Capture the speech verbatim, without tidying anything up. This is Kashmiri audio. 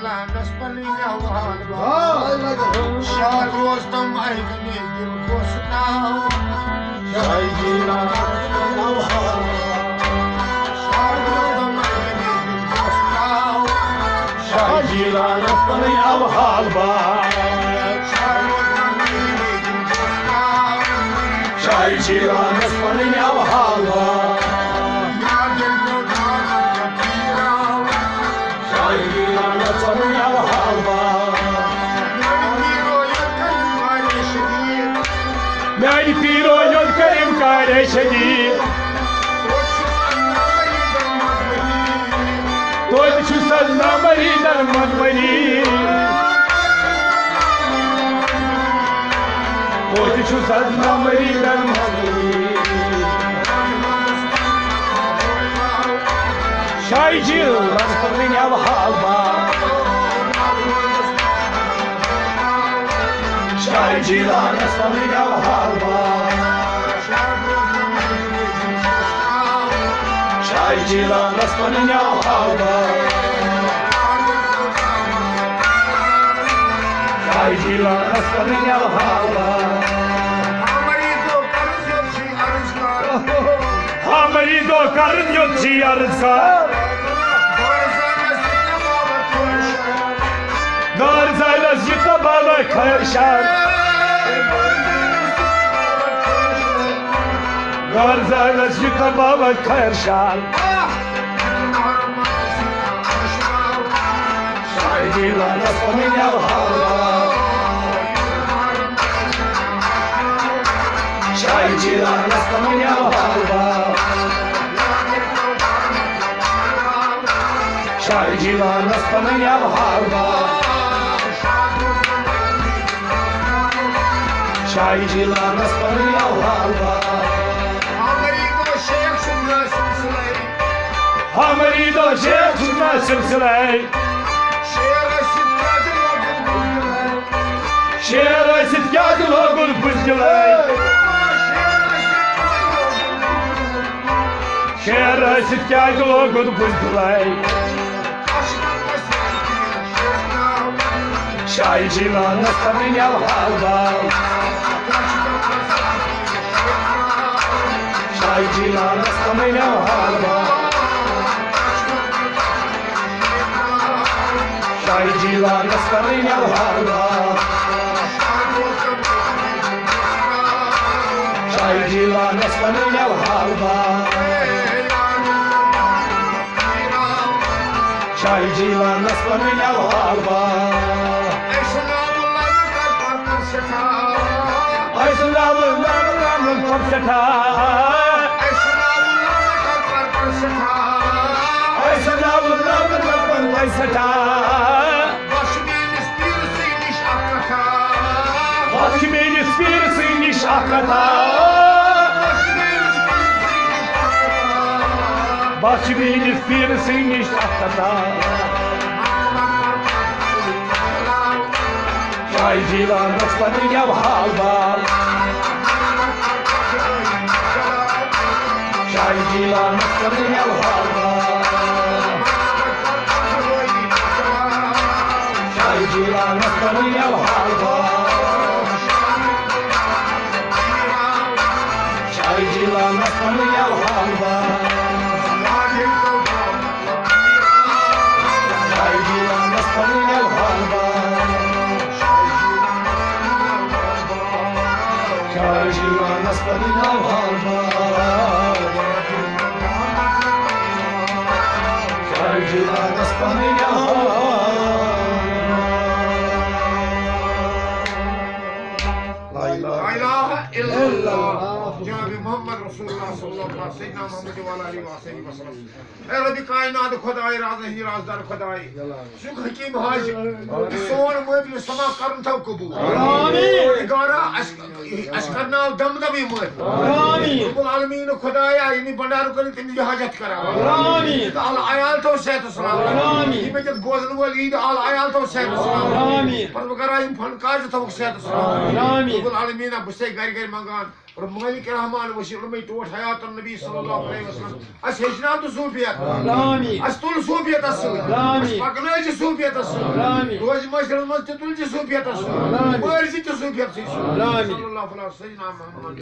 لانس پنٕنۍ آواز۔ آ۔ شاد روز تم اے گنے دل گوس ناو۔ شاہ جی لانس پنٕنۍ آواز۔ شاد روز تم اے گنے دل گوس ناو۔ شاہ جی لانس پنٕنۍ آواز با۔ شاد روز تم اے گنے دل گوس ناو۔ شاہ جی لانس پنٕنۍ آواز با۔ یا دل گوس ناو۔ شاہ جی لانس پنٕنۍ آواز با۔ میانہِ پیٖرو یوت کٔرِم کارے شدیٖد۔ توتہِ چھُس نامریٖدن منٛز ؤنی۔ توتہِ چھُس نامریٖدن منٛز ؤنی۔ شاہ جی لانس پنٕنۍ آواز با۔ شاہ جی لانس پنٕنۍ آواز با۔ شاہ جی لانس پنٕنۍ آواز با۔ شاہ جی لانس پنٕنۍ آواز با۔ ہاں مریضو، قرض یوت چھی عرض کر۔ دار زالس یہِ تہٕ بابا خیر شاد۔ دار زالس یہِ تہٕ بابا خیر شاد۔ شاہ جی لانس پنٕنۍ آواز با۔ شاہ جی لانس پنٕنۍ آواز با۔ شاہ جی لانس پنٕنۍ آواز با۔ شاہ جی لانس پنٕنۍ آواز با۔ ہاں مریٖدو، شیخ چھُس نہٕ سلسلے۔ شیر ٲسِتھ کیٛازِ لوگُن بُزدِلے؟ شیر ٲسِتھ کیٛازِ لوگُن بُزدِلے؟ شاہ جی لانس پنٕنۍ آواز با۔ شاہ جی لانس پنٕنۍ آواز با۔ شاہ جی لانس پنٕنۍ آواز با۔ شاہ جی لانس پنٕنۍ آواز با۔ شاہ جی لانس پنٕنۍ آواز با۔ اے سُناوُل لبہٕ کر پر پر سٮ۪ٹھاہ۔ اے سُناوُل لبہٕ کر پر سٮ۪ٹھاہ۔ اے سُناوُل لبہٕ کر پر پر سٮ۪ٹھاہ۔ اے سُناوُل لبہٕ کر پر پر سٮ۪ٹھاہ۔ بخش میٲنِس پیٖرٕ سٕے نِش اکھ کتھا۔ بخش میٲنِس پیٖرٕ سٕے نِش اکھ کتھا۔ بخش میٲنِس پیٖرٕ سٕے نِش اکھ کتھا۔ شاہ جی لانس پنٕنۍ آواز با۔ شاہ جی لانس پنٕنۍ آواز با۔ شاہ جی لانس پنٕنۍ آواز با۔ شاہ جی لانس پنٕنۍ آواز با۔ شاہ جی لانس پنٕنۍ آواز با۔ شاہ جی لانس پنٕنۍ آواز با۔ شاہ جی لانس پنٕنۍ آواز با۔ لا الہ الا اللہ۔ جناب محمد رسول اللہ صلی اللہ علیہ وسلم، سیدنا محمد وعلی آلہ وصحبہ وسلم۔ اے رب کائنات خدائے، راز ہی رازدار خدائے، سُک حکیم حاج، سون محفل سما کرن تھو قبول۔ آمین۔ پروردگارا، اس، اس کرناو دم دم یہ محفل۔ آمین۔ رب العالمین خدایا، یعنی بندارو کرن تم یہ حاجت کرا۔ آمین۔ عید آل عیال تھو صحت و سلامت۔ آمین۔ یہ مجد بوزن وال عید آل عیال تھو صحت و سلامت۔ آمین۔ پروردگارا، یہ فنکار تھو صحت و سلامت۔ آمین۔ رب العالمین، بسے گھر گھر منگان۔ اور مالک رحمان وسیع علمے ٹوٹھ حیات النبی صلی اللہ علیہ وسلم۔ اسہِ ہیٚچھناو تہٕ صوٗفیت۔ آمین۔ اسہِ تُل صوٗفیتس سۭتۍ۔ آمین۔ اسہِ پکنٲے ژٕ صوٗفیتس سۭتۍ۔ آمین۔ روزِ معاشرس منٛز تہِ تُل ژٕ صوٗفیتس سۭتۍ۔ آمین۔ مٲرۍ زِ تہِ صوٗفیتسٕے سۭتۍ۔ آمین۔ صلی اللہ علیہ سیدنا محمد۔